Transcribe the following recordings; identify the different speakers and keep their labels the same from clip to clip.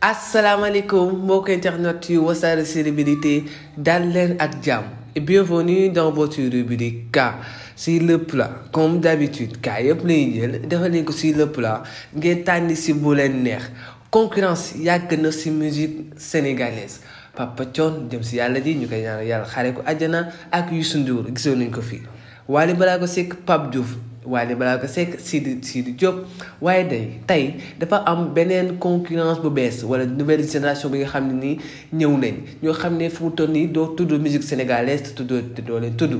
Speaker 1: Asalaamaaleykum mbokk internet yu Wassare Célébrité dal leen ak jàmm et bienvenue dans votre rubrique K sur le plat comme d'habitude K yëpp lay jël defal leen ko sur le plat ngeen tànn si bu leen neex concurrence yàgg na si musique sénégalaise Papa Thione dem si yàlla ji ñu koy ñaanal yàlla xare ko àjjana ak Youssou Ndour gisoon nañ ko fii Wally Ballago Seck Pape Diouf Wally Ballago Seck Sidi Diop waaye tey dafa am beneen concurrence bu bees wala nouvelle génération bi nga xam ne nii ñëw nañ ñoo xam ne fu mu toll nii doo tudd musique sénégalaise te doo leen tudd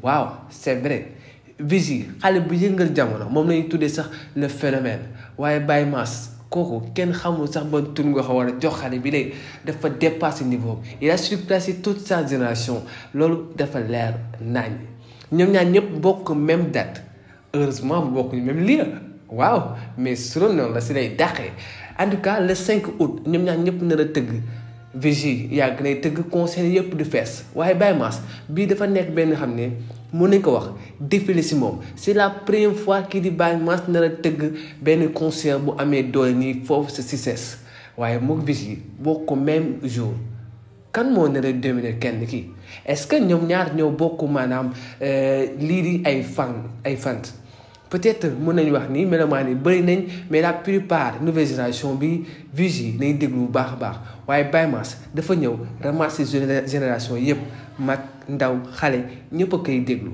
Speaker 1: waaw c'est vrai Vigy xale bu yëngal jamono moom lañuy tuddee sax le phénomène waaye Baye Mass kooku kenn xamul sax ban tur nga ko war a jox xale bi léegi dafa dépassé niveau il a surclassé toute sa génération loolu dafa leer nañ ñoom ñaar ñëpp bokk même date heureusement bu bokk même lieu waaw mais suroon noonu la si lay dàqee en tout cas le 5 août ñoom ñaar ñëpp nar a tëgg Vigy yàgg nay tëgg concert yëpp du fees waaye Baye Mass bii dafa nekk benn xam ne mën nañ ko wax défilé si moom c'est la première fois kii di Baye Mass nar a tëgg benn concert bu amee doole nii foofu sa Cissesse waaye moom Vigy bokk même jour kan moo nar a dominer kenn kii est-ce que ñoom ñaar ñoo bokk maanaam lii di ay fans peut-être mën nañu wax ni melomaan yi bëri nañ mais la plupart nouvelle génération bi Vigy nañ déglu bu baax a baax waaye Baye Mass dafa ñëw ramasser génération yëpp mag ndaw xale ñëpp a koy déglu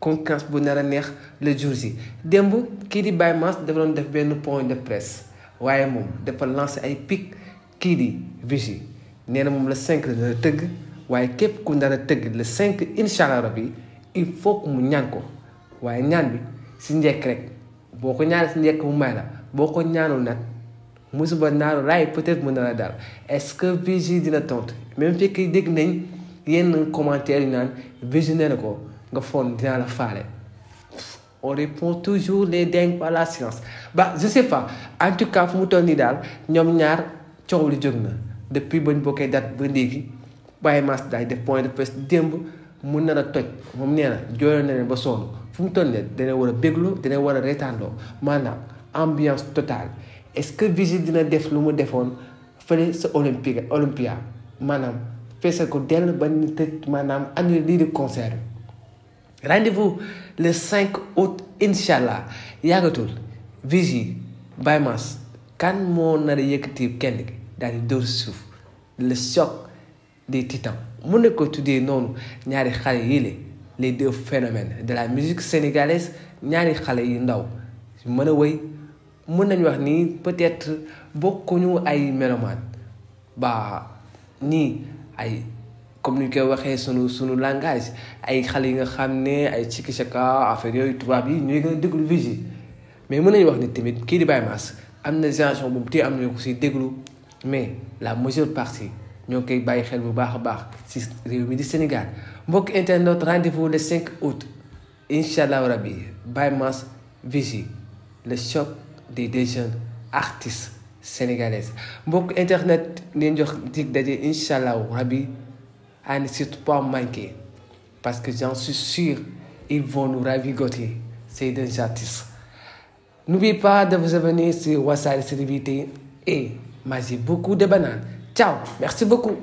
Speaker 1: concurrence bu nar a neex le jour ji démb kii di Baye Mass dafa doon def benn point de presse waaye moom dafa lancer ay pic kii di Vigy nee na moom le 5 la dana tëgg waaye képp ku nar a tëgg le 5 incha allah rabi il faut que mu ñaan ko waaye ñaan bi si njëkk rek boo ko ñaanee si njëkk mu may la boo ko ñaanul nag musiba naaru raay peut-être mën na la daal est-ce que Vigy dina tontu même fekk dégg nañ yenn commentaire yu naan Vigy nee na ko nga foon dinaa la faale. On répond toujours les dingues par la science je sais pas en tout cas fu mu toll nii daal ñoom ñaar coow li jóg na depuis bañ bokkee date ba léegi Baye Mass daay def point de presse démb mun na la toj moom nee na jooyoon na leen ba sonn fu mu toll nii dana war a bégloo dana war a reetaandoo maanaam ambiance totale est-ce que Vigy dina def lu mu defoon fële sa Olympia maanaam feesal ko dell ba ñu tëj maanaam annulé lii di concert bi rendez-vous le 5 août incha allah yàggatul Vigy Baye Mass kan moo nar a yëkkati kenn gi daal di dóor suuf le choc des titans mun na ko tuddee noonu ñaari xale yi les deux phénomènes de la musique sénégalaise ñaari xale yu ndaw mën a wëy mën nañu wax ni peut-être bokkuñu ay mélomanes nii ay comme ni ñu koy waxee sunu langage ay xale yi nga xam ne ay chiki chaka affaire yooyu tubaab yi ñooy gën a déglu Vigy mais mën nañu wax ni tamit kii di Baye Mass am na génération boobu te am na ko si déglu mais la majeure partie ñoo koy bàyyi xel bu baax a baax si réew mi di Sénégal mbokk internet rendez-vous le 5 août incha allah rabi Baye Mass Vigy le choc des deux jeunes artistes sénégalaises mbokk internet leen jox dig daje incha allah rabi à ne surtout pas manquer parce que j'en suis sûr ils vont nous ravigoter ces deux artistes. N'oubliez pas de vous abonner sur Wassare Célébrité et mangez beaucoup de bananes. Ciao, merci beaucoup.